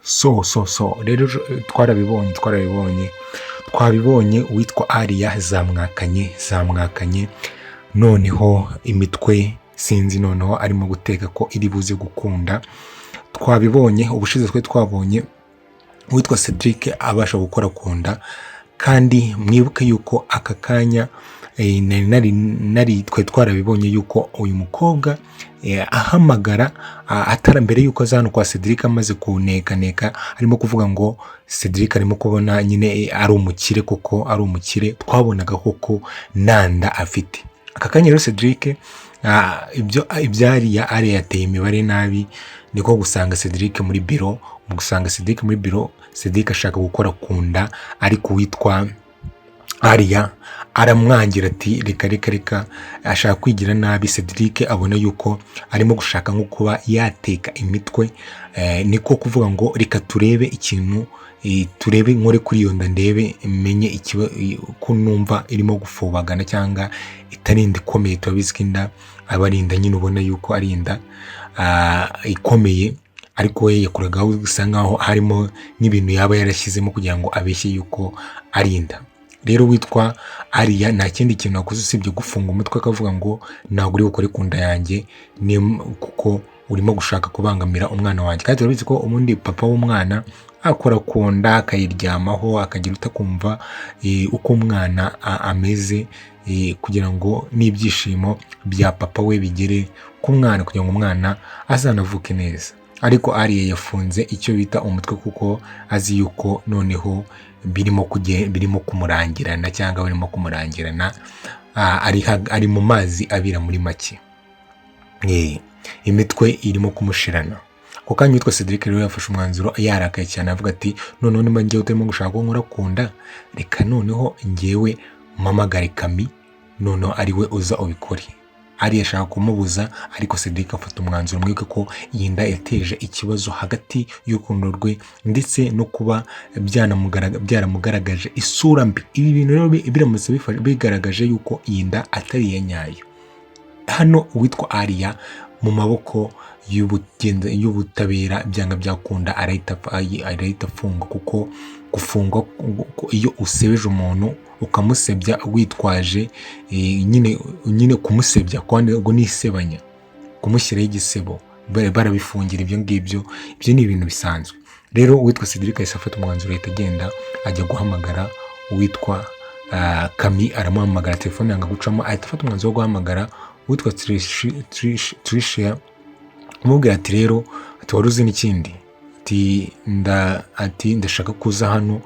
So rero twarabibonye, twarabibonye, twabibonye. Uwitwa Ariya zamwakanye, zamwakanye. Noneho imitwe sinzi, noneho arimo guteka ko iri buze gukunda. Twabibonye ubushize, twari twabonye uwitwa Cedric abasha gukora ku nda. Kandi mwibuke yuko aka kanya nari twari twarabibonye yuko uyu mukobwa ahamagara atara mbere yuko aza hano kwa Cedric, amaze kunekaneka, arimo kuvuga ngo Cedric arimo kubona nyine ari umukire, kuko ari umukire. Twabonaga koko nanda afite. Aka kanya rero Cedric, ibyo ibyariya ari yateye imibare nabi, niko gusanga Cedric muri biro. Mu gusanga Cedric muri biro, Cedric ashaka gukora ku nda, ariko uwitwa Ariya aramwangira ati: "Reka, reka, reka." Ashaka kwigira nabi. Cedric abona yuko arimo gushaka nko kuba yateka imitwe, niko kuvuga ngo: "Reka turebe ikintu, turebe nkore kuri iyo nda, ndebe menye ko numva irimo gufobagana cyangwa itari inda ikomeye." Turabizi ko inda aba ari inda nyine, ubona yuko ari inda ikomeye, ariko we yakoragaho bisa nkaho harimo n'ibintu yaba yarashyizemo kugira ngo abeshye yuko ari inda. Rero witwa Ariya nta kindi kintu yakoze usibye gufunga umutwe, akavuga ngo: "Ntabwo uri bukore ku nda yanjye, kuko urimo gushaka kubangamira umwana wanjye." Kandi turabizi ko ubundi papa w'umwana akora ku nda, akayiryamaho, akagira utakumva uko umwana ameze, kugira ngo n'ibyishimo bya papa we bigere ku mwana, kugira ngo umwana azanavuke neza. Ariko Ariya yafunze icyo bita umutwe, kuko azi yuko noneho birimo kumurangirana cyangwa barimo kumurangirana, ari mu mazi abira muri make. Imitwe irimo kumushirana. Ako kanya witwa Cedric rero yafashe umwanzuro yarakaye cyane, avuga ati: "Noneho niba ngewe utarimo gushaka ko nkora ku nda, reka noneho ngewe mpamagare Kami, noneho ari we uza ubikore." Ari ashaka kumubuza, ariko Cedric afata umwanzuro. Mwibuke ko iyi nda yateje ikibazo hagati y'urukundo rwe, ndetse no kuba byaramugaragaje isura mbi. Ibi bintu rero biramutse bigaragaje yuko iyi nda atari iya nyayo, hano uwitwa Ariya mu maboko y'ubutabera, byanga byakunda arahita afungwa, kuko gufungwa, iyo usebeje umuntu, ukamusebya witwaje nyine kumusebya, kandi ubwo ni isebanya, kumushyiraho igisebo, barabifungira ibyo ngibyo. Ibyo ni ibintu bisanzwe. Rero uwitwa Cedric ahise afata umwanzuro, ahita agenda ajya guhamagara uwitwa Kami. Aramuhamagara, telefone yanga gucamo, ahita afata umwanzuro wo guhamagara uwitwa Tricia, amubwira ati: "Rero," ati, "wari uzi n'ikindi?" Ati: "Ati ndashaka kuza hano,"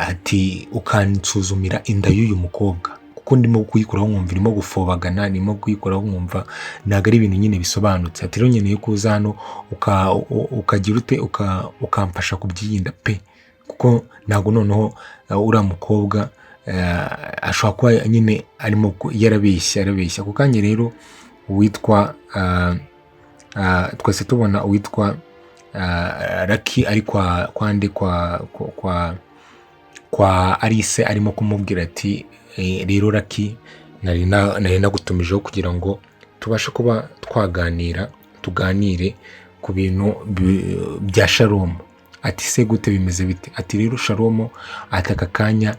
ati, "ukansuzumira inda y'uyu mukobwa, kuko ndimo kuyikoraho nkumva irimo gufobagana, ndimo kuyikoraho nkumva ntabwo ari ibintu nyine bisobanutse." Ati: "Rero nkeneye ko uza hano ukagira ute, ukamfasha kubyiyinda pe, kuko ntabwo noneho uriya mukobwa ashobora kuba nyine arimo yarabeshya, yarabeshya." Ako kanya rero uwitwa twese tubona uwitwa Lucky ari kwa kwande kwa Alice, arimo kumubwira ati: "Rero Lucky, nari nagutumijeho kugira ngo tubashe kuba twaganira, tuganire ku bintu bya Shalom." Ati: "Se gute, bimeze bite?" Ati: "Rero Shalom," ati, "aka kanya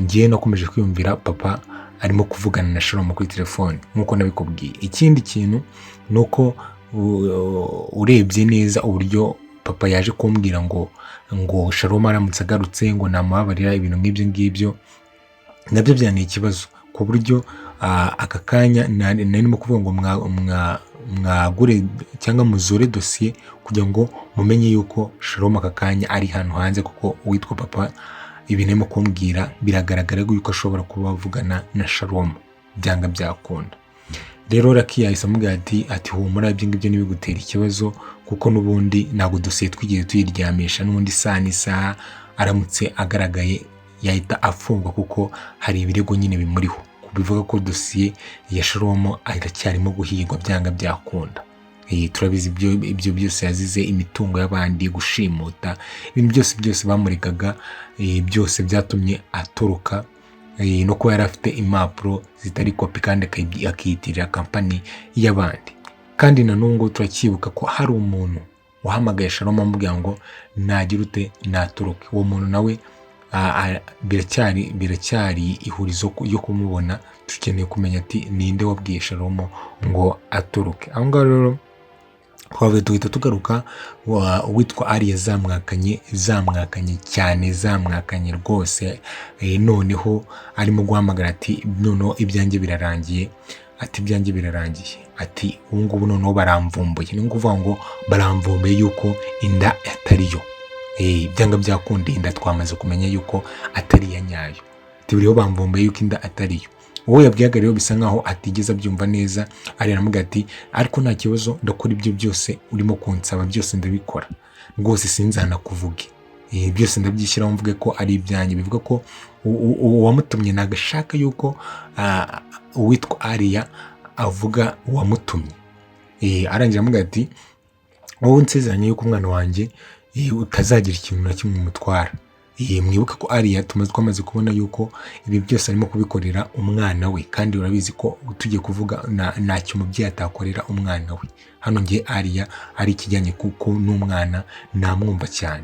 ngiye nakomeje kwiyumvira papa arimo kuvugana na Shalom kuri telefone nk'uko nabikubwiye. Ikindi kintu ni uko urebye neza uburyo papa yaje kumbwira ngo Shalom aramutse agarutse ngo namubabarira, ibintu nk'ibyo ngibyo nabyo byanteye ikibazo, ku buryo aka kanya nari narimo kuvuga ngo mwagure cyangwa muzure dosiye kugira ngo mumenye yuko Shalom aka kanya ari hano hanze, kuko uwitwa papa ibintu arimo kumbwira biragaragara yuko ashobora kuba avugana na Shalom byanga byakunda." Rero Lucky yahise amubwira ati: "Humura, ibyo ngibyo ntibigutera ikibazo, kuko n'ubundi ntabwo dosiye twigeze tuyiryamisha. N'ubundi isaha n'isaha aramutse agaragaye yahita afungwa, kuko hari ibirego nyine bimuriho, bivuga ko dosiye ya Shalom iracyarimo guhigwa byanga byakunda." Turabizi ibyo byose yazize, imitungo y'abandi, gushimuta, ibintu byose byose bamurekaga, byose byatumye atoroka, no kuba yari afite impapuro zitari kopi kandi akiyitirira kampani y'abandi. Kandi na n'ubu ngubu turacyibuka ko hari umuntu Wahamagaye Shalom amubwira ngo nagira ute, natoroke. Uwo muntu nawe biracyari ihurizo yo kumubona. Dukeneye kumenya ati ninde wabwiye Shalom ngo atoroke. Aho ngaho rero twavuye, duhita tugaruka uwitwa Ariya zamwakanye, zamwakanye cyane, zamwakanye rwose. Noneho arimo guhamagara ati noneho ibyanjye birarangiye, ati ibyanjye birarangiye, ati ubu ngubu noneho baramvumbuye. Ni ukuvuga ngo baramvumbuye yuko inda atariyo. Byanga byakunda inda twamaze kumenya yuko atari iya nyayo. Ati buriho bamvumbuye yuko inda atariyo. Uwo yabwiyaga rero bisa nkaho atigeze abyumva neza. Ariya aramubwira ati ariko nta kibazo, ndakora ibyo byose urimo kunsaba, byose ndabikora rwose, sinzanakuvuge. Byose ndabyishyiraho mvuge ko ari ibyanjye. Bivuga ko uwamutumye ntabwo ashaka yuko uwitwa Ariya avuga uwamutumye. Arangira amubwira ati wowe nsezeranye yuko umwana wanjye utazagira ikintu na kimwe umutwara. Mwibuke ko Ariya twamaze kubona yuko ibi byose arimo kubikorera umwana we, kandi urabizi ko tugiye kuvuga ntacyo umubyeyi atakorera umwana we. Hano ngiye Ariya ari ikijyanye kuko n'umwana namwumva cyane.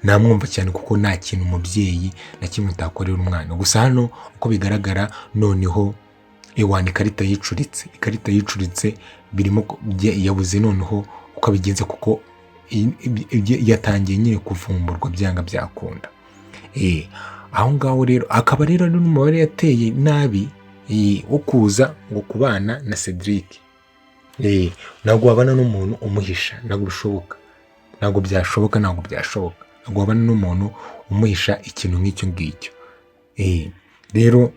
Namwumva cyane kuko nta kintu umubyeyi na kimwe utakorera umwana. Gusa hano uko bigaragara noneho ewana ikarita yicuritse, ikarita yicuritse, birimo yabuze noneho uko abigenza, kuko yatangiye nyine kuvumburwa byanga byakunda. Aho ngaho rero akaba rero ari n'umubare yateye nabi wo kuza ngo kubana na Cedric. Ntabwo wabana n'umuntu umuhisha, ntabwo bishoboka, ntabwo byashoboka, ntabwo byashoboka, ntabwo wabana n'umuntu umuhisha ikintu nk'icyo ngicyo. Rero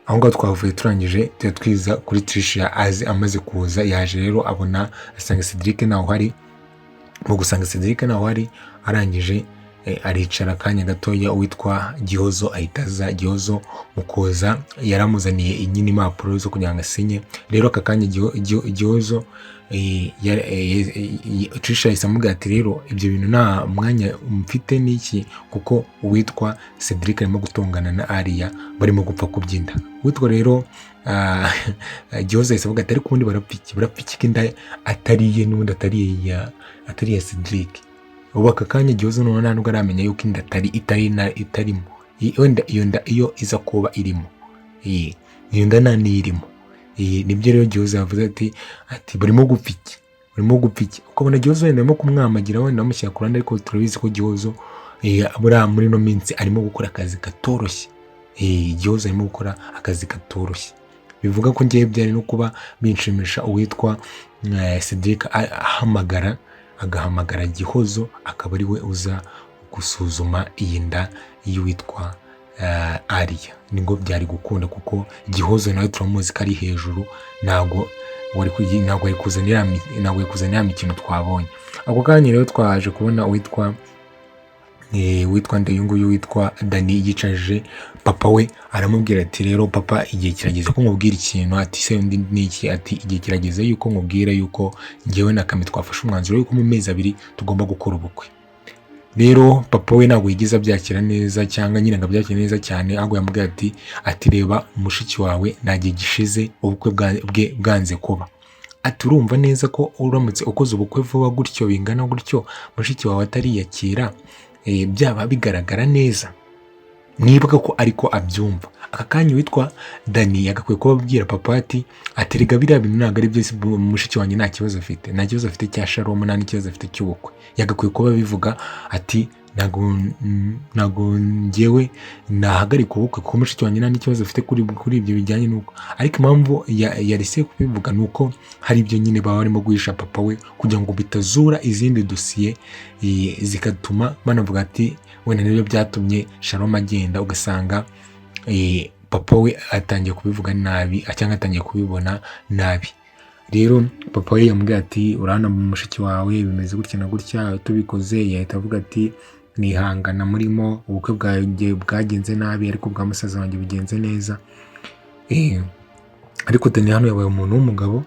aho ngaho twavuye turangije, tujya twiza kuri Tricia. Azi amaze kuza, yaje rero abona asanga Cedric ntaho uhari. Mu gusanga Cedric ntaho uhari, arangije aricara akanya gatoya, uwitwa Gihozo ahita aza. Gihozo mu kuza yaramuzaniye nyine impapuro zo kugira ngo asinye. Rero aka kanya Gihozo Tricia yahise amubwira ati rero ibyo bintu nta mwanya mfite n'iki, kuko uwitwa Cedric arimo gutongana na Ariya, barimo gupfa kubyinda. Uwitwa rero Gihozo yahise avuga ati ariko ubundi barapfa iki, barapfa iki ko inda atari iye, n'ubundi atari iya Cedric? Ubu aka kanya Gihozo noneho nta nubwo aramenya yuko inda atari itari na itarimo. Wenda iyo nda iyo iza kuba irimo, iyo nda nta n'irimo. Nibyo rero Gihozo yavuze ati barimo gupfa iki, barimo gupfa iki? Ukabona Gihozo wenda arimo kumwamagira, wenda amushyira ku ruhande, ariko turabizi ko Gihozo buriya muri ino minsi arimo gukora akazi katoroshye. Gihozo arimo gukora akazi katoroshye. Bivuga ko ngewe byari no kuba binshimisha uwitwa Cedric ahamagara, agahamagara Gihozo, akaba ari we uza gusuzuma iyi nda y'uwitwa Ariya. Nibwo byari gukunda, kuko Gihozo nawe turamuzi ko ari hejuru, ntabwo wari kuzana iriya mikino twabonye. Ako kanya rero twaje kubona uwitwa nde, uyu nguyu witwa Dani yicaje papa we, aramubwira ati rero papa, igihe kirageze ko nkubwira ikintu. Ati se undi ni iki? Ati igihe kirageze yuko nkubwira yuko njyewe na Kami twafashe umwanzuro yuko mu mezi 2 tugomba gukora ubukwe. Rero papa we ntabwo yigeze abyakira neza, cyangwa nyine ngo abyakire neza cyane, ahubwo yamubwiye ati reba mushiki wawe, nta gihe gishize ubukwe bwe bwanze kuba. Ati urumva neza ko uramutse ukoze ubukwe vuba gutyo bingana gutyo, mushiki wawe atariyakira, byaba bigaragara neza? Mwibuka ko ariko abyumva. Aka kanya witwa Dani yagakwiye kuba abwira papa ati rega biriya bintu ntabwo ari byo, mushiki wanjye nta kibazo afite, nta kibazo afite cya Shalom, nta n'ikibazo afite cy'ubukwe. Yagakwiye kuba abivuga ati ntabwo njyewe nahagarika ubukwe kuko mushiki wanjye nta n'ikibazo afite kuri ibyo bijyanye n'uko. Ariko impamvu yarise kubivuga ni uko hari ibyo nyine baba barimo guhisha papa we kugira ngo bitazura izindi dosiye, zigatuma banavuga ati wenda nibyo byatumye Shalom agenda, ugasanga papa we atangiye kubivuga nabi cyangwa atangiye kubibona nabi. Rero papa we yamubwiye ati urabona mushiki wawe bimeze gutya na gutya, tubikoze yahita avuga ati nihangana murimo, ubukwe bwanjye bwagenze nabi ariko bwa musaza wanjye bugenze neza. Ariko Dani hano yabaye umuntu w'umugabo,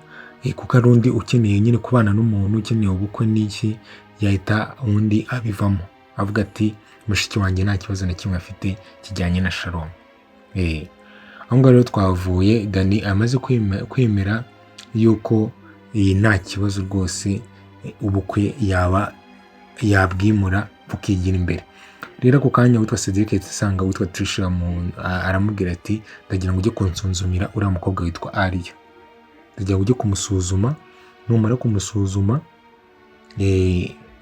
kuko ari undi ukeneye nyine kubana n'umuntu ukeneye ubukwe n'iki, yahita undi abivamo avuga ati mushiki wanjye nta kibazo na kimwe afite kijyanye na Shalom. Aho ngaho rero twavuye Dani amaze kwemera yuko nta kibazo rwose. ubukwe yaba yabwimura bukigira imbere. Rero ako kanya witwa Cedric yahise asanga witwa Tricia aramubwira ati: "Ndagira ngo ujye kunsuzumira uriya mukobwa witwa Alia, ndagira ngo ujye kumusuzuma, numara kumusuzuma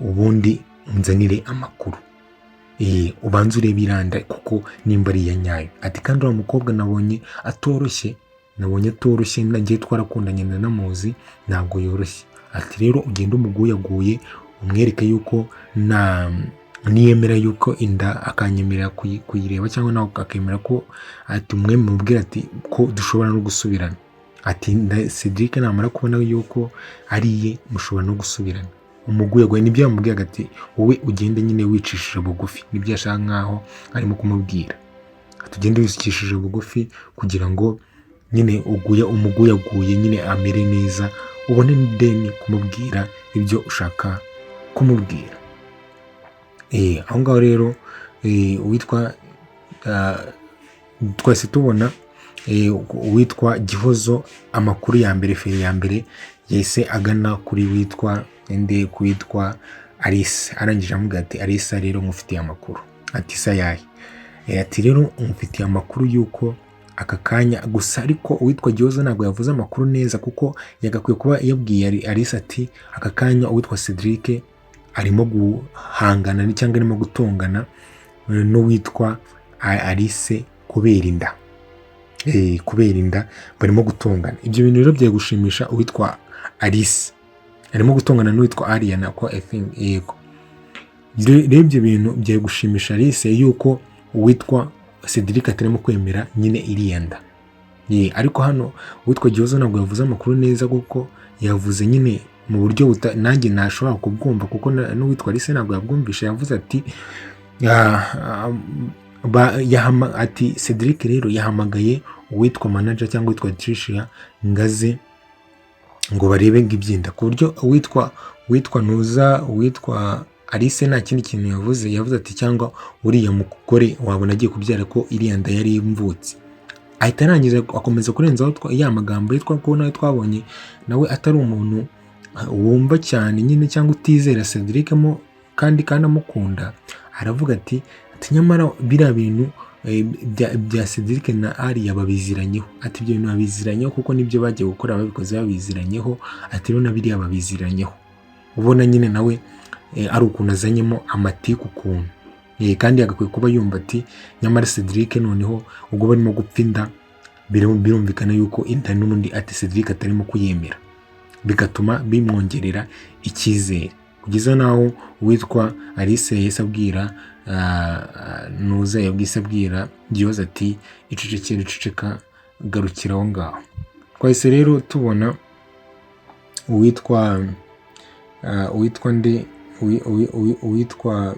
ubundi unzanire amakuru, ubanze urebe iranda kuko nimba ari iya nyayo." Ati: "Kandi uriya mukobwa nabonye atoroshye, nabonye atoroshye, nagiye twarakundanye, ndanamuzi, ntabwo yoroshye." Ati: "Rero ugende umuguyaguye, umwereke yuko na niyemera yuko inda akanyemerera kuyireba cyangwa nawe akemera ko, ati umwe mubwira ati ko dushobora no gusubirana." Ati: "Cedric namara kubona yuko ari iye, mushobora no gusubirana." Umuguyaguye nibyo yamubwiraga, ati: "Wowe ugende nyine wicishije bugufi." Nibyo yashaka nkaho arimo kumubwira, ati: "Ugende wicishije bugufi kugira ngo nyine uguye umuguyaguye nyine amere neza, ubone n'ideni kumubwira ibyo ushaka kumubwira." Aho ngaho rero uwitwa twese tubona uwitwa Gihozo, amakuru ya mbere, feri ya mbere yahise agana kuri witwa ende, kuwitwa Alice. Arangije amubwira ati: "Alice, rero mufitiye amakuru." Ati: "Sa yahe?" Ati: "Rero mufitiye amakuru y'uko aka kanya gusa." Ariko uwitwa Gihozo ntabwo yavuze amakuru neza, kuko yagakwiye kuba yabwiye Alice ati: "Aka kanya uwitwa Cedric arimo guhangana cyangwa arimo gutongana n'uwitwa Alice kubera inda, kubera inda barimo gutongana." Ibyo bintu rero byari gushimisha uwitwa Alice, arimo gutongana n'uwitwa Alia nako, I think, yego. Rero ibyo bintu byari gushimisha Alice yuko uwitwa Cedric atarimo kwemera nyine iriya nda. Ariko hano uwitwa Gihozo ntabwo yavuze amakuru neza, kuko yavuze nyine mu buryo nanjye ntashobora kubwumva, kuko n'uwitwa Alice ntabwo yabwumvishe. Yavuze ati ati Cedric rero yahamagaye uwitwa manager cyangwa uwitwa Tricia ngaze ngo barebe ngo ibyinda, ku buryo uwitwa Ntuza, uwitwa Alice nta kindi kintu yavuze. Yavuze ati: "Cyangwa uriya mugore wabona agiye kubyara, ko iriya nda yari imvutsi." Ahita arangiza akomeza kurenzaho ya magambo ye ko nawe twabonye nawe atari umuntu wumva cyane nyine cyangwa utizera Cedric mo kandi amukunda. Aravuga ati nyamara biriya bintu bya Cedric na Alia babiziranyeho. Ati: "Ibyo bintu babiziranyeho kuko nibyo bagiye gukora babikoze babiziranyeho." Ati: "Rero na biriya babiziranyeho." Ubona nyine nawe ari ukuntu azanyemo amatiku ukuntu, kandi yagakwiye kuba yumva ati nyamara Cedric noneho ubwo barimo gupfa inda, birumvikana yuko inda n'ubundi ati Cedric atarimo kuyemera, bigatuma bimwongerera icyizere, kugeza n'aho uwitwa Alice yahise abwira Nuza, yabwise abwira Gihozo ati: "Icecekere, iceceka, garukira aho ngaho." Twahise rero tubona uwitwa nde, uwitwa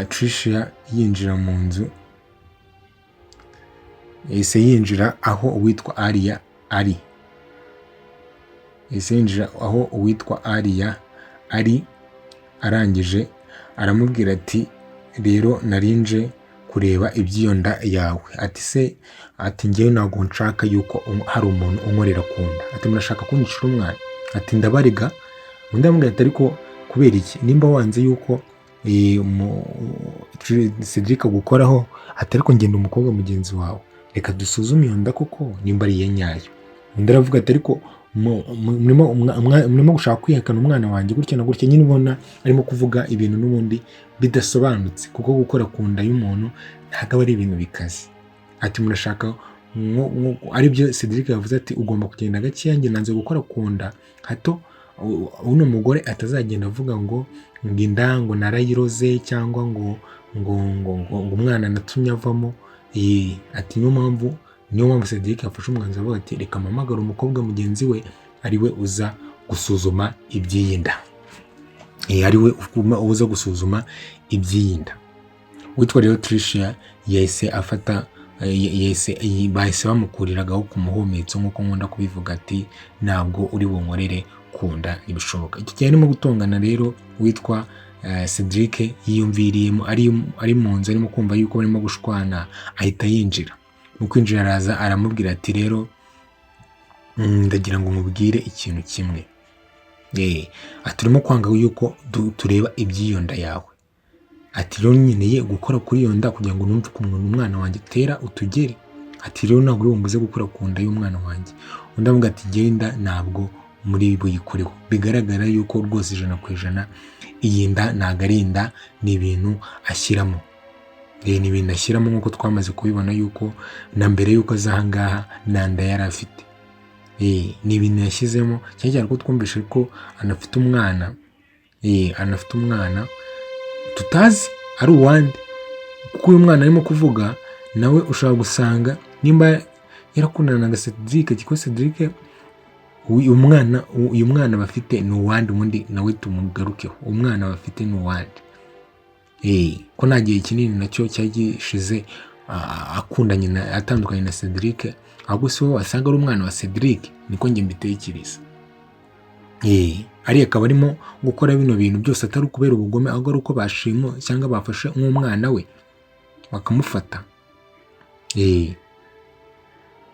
Tricia yinjira mu nzu. Yahise yinjira aho uwitwa Alia ari, yahise yinjira aho uwitwa Alia ari, arangije aramubwira ati: "Rero narinje kureba iby'iyo nda yawe." Ati: "Se?" Ati: "Ngewe ntabwo nshaka yuko hari umuntu unkorera ku nda." Ati: "Murashaka kunyicira umwana?" Ati: "Ndabarega." Undi aramubwira ati: "Ariko kubera iki? Nimba wanze yuko Cedric agukoraho." Ati: "Ariko ngenda umukobwa mugenzi wawe, reka dusuzume iyo nda koko nimba ari iya nyayo." Undi aravuga ati: "Ariko murimo gushaka kwihakana umwana wanjye gutya na gutya." Nyine ubona arimo kuvuga ibintu n'ubundi bidasobanutse, kuko gukora ku nda y'umuntu ntabwo aba ari ibintu bikaze. Ati: "Murashaka aribyo." Cedric yavuze ati: "Ugomba kugenda gakeya, njye nanze gukora ku nda, hato uno mugore atazagenda avuga ngo inda ngo narayiroze cyangwa ngo umwana natumye avamo." Ati niyo mpamvu Cedric yafashe umwanzuro avuga ati: "Reka mpamagare umukobwa mugenzi we ari we uza gusuzuma iby'iyi nda, ari we uza gusuzuma iby'iyi nda." Witwa rero Tricia yahise afata yahise bahise bamukuriragaho ku muhumetso, nk'uko nkunda kubivuga, ati: "Ntabwo uri bunkorere ku nda, ntibishoboka." Icyo gihe arimo gutongana rero, witwa Cedric yiyumviriyemo ari mu nzu, arimo kumva yuko barimo gushwana, ahita yinjira. Mu kwinjira araza aramubwira ati: "Rero ndagira ngo nkubwire ikintu kimwe." Ati urimo kwanga yuko tureba iby'iyo nda yawe. Ati rero nkeneye gukora kuri iyo nda kugira ngo numve ukuntu umwana wanjye atera utugeri. Ati rero ntabwo uri bumbuze gukora ku nda y'umwana wanjye. Undi avuga ati genda ntabwo muri buyikoreho. Bigaragara yuko rwose 100% iyi nda ntabwo ari inda, ni ibintu ashyiramo. Ni ibintu ashyiramo nk'uko twamaze kubibona yuko na mbere yuko aza aha ngaha nta nda yari afite. Ni ibintu yashyizemo, cyane cyane ko twumvise ko anafite umwana, anafite umwana tutazi ari uwande, kuko uyu mwana arimo kuvuga nawe ushobora gusanga nimba yarakundanaga na Cedric, kuko Cedric uyu mwana bafite ni uwande, ubundi nawe tumugarukeho, umwana bafite ni uwande. Ko nta gihe kinini nacyo cyari gishize akundanye na atandukanye na Cedric, ahubwo si wowe wasanga ari umwana wa Cedric, niko njye mbitekereza. Ariya akaba arimo gukora bino bintu byose atari ukubera ubugome, ahubwo ari uko bashimwe cyangwa bafashe nk'umwana we bakamufata.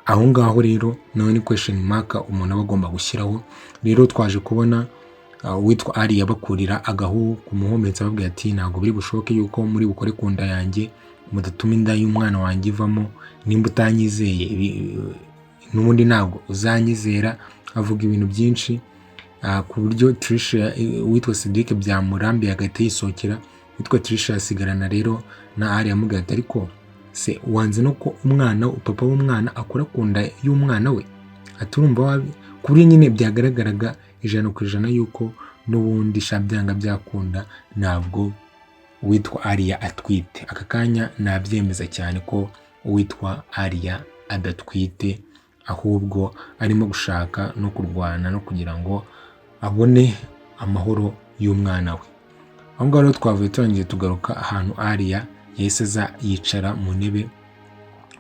Aho ngaho rero nawe ni question mark umuntu aba agomba gushyiraho. Rero twaje kubona uwitwa Alliah bakurira agahu ku muhumetso, ababwira ati ntabwo biri bushoboke yuko muri bukore ku nda yanjye, mudatuma inda y'umwana wanjye ivamo, nimba utanyizeye n'ubundi ntabwo uzanyizera. Avuga ibintu byinshi ku buryo Tricia, uwitwa Cedric byamurambiye agahita yisohokera. Uwitwa Tricia asigarana rero na Alliah, amubwira ati ariko se wanze no ko umwana, papa w'umwana akora ku nda y'umwana we? Ati urumva wabi, ku buryo nyine byagaragaraga 100% yuko n'ubundi sha byanga byakunda ntabwo uwitwa Alliah atwite. Aka kanya nabyemeza cyane ko uwitwa Alliah adatwite, ahubwo arimo gushaka no kurwana no kugira ngo abone amahoro y'umwana we. Aho ngaho rero twavuye turangije tugaruka ahantu Alliah yahise aza yicara mu ntebe.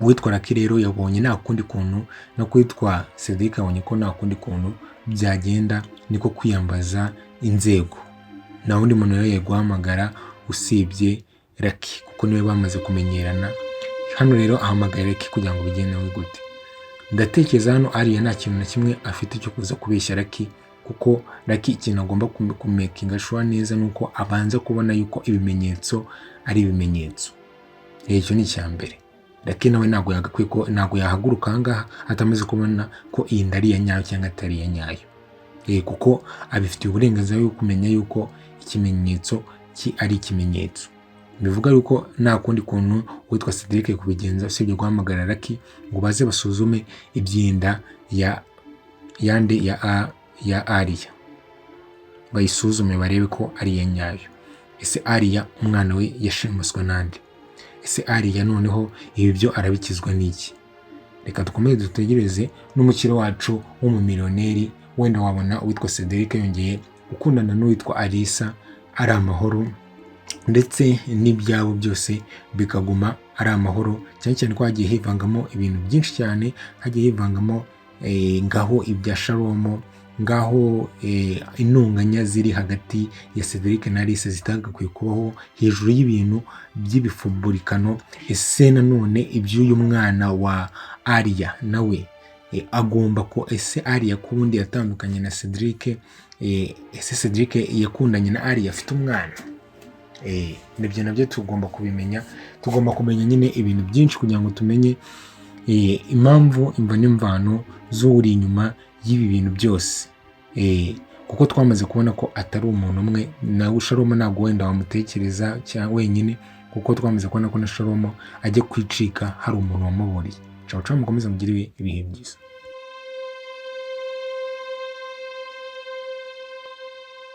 Uwitwa Lucky rero yabonye nta kundi kuntu, no kwitwa Cedric abonye ko nta kundi kuntu byagenda, niko kwiyambaza inzego. Nta wundi muntu rero yari guhamagara usibye Lucky, kuko niwe bamaze kumenyerana. Hano rero ahamagara Lucky kugira ngo bigende gute. Ndatekereza hano Alliah nta kintu na kimwe afite cyo kuza kubeshya Lucky, kuko Lucky ikintu agomba kumakinga sure neza ni uko abanza kubona yuko ibimenyetso ari ibimenyetso. Icyo ni icya mbere. Lucky nawe ntabwo yagakwiye ko ntabwo yahaguruka aha ngaha atamaze kubona ko iyi nda ari iya nyayo cyangwa atari iya nyayo. Kuko abifitiye uburenganzira bwo kumenya yuko ikimenyetso ki ari ikimenyetso. Bivuga yuko nta kundi kuntu uwitwa Cedric kubigenza usibye guhamagara Lucky ngo baze basuzume iby'inda ya yande ya a ya Alliah, bayisuzume barebe ko ari iya nyayo. Ese Alliah umwana we yashimuswe nande? Ese Alliah noneho ibi byo arabikizwa n'iki? Reka dukomeze dutegereze n'umukire wacu w'umumiliyoneri, wenda wabona uwitwa Cedric yongeye gukundana n'uwitwa Alisa ari amahoro, ndetse n'ibyabo byose bikaguma ari amahoro, cyane cyane ko hagiye hivangamo ibintu byinshi cyane, hagiye hivangamo ngaho ibya Shalomo, ngaho intonganya ziri hagati ya Cedric na Alice zitagakwiye kubaho, hejuru y'ibintu by'ibifuburikano. Ese nanone iby'uyu mwana wa Alliah nawe agomba ko, ese Alliah ko ubundi yatandukanye na Cedric, ese Cedric yakundanye na Alliah afite umwana? Ibyo nabyo tugomba kubimenya. Tugomba kumenya nyine ibintu byinshi kugira ngo tumenye impamvu imva n'imvano z'uri inyuma y'ibi bintu byose, kuko twamaze kubona ko atari umuntu umwe. Nawe Shalomo ntabwo wenda wamutekereza cyangwa wenyine, kuko twamaze kubona ko na Shalomo ajya kwicika hari umuntu wamuburiye. Ciao ciao, mukomeze mugire ibihe byiza.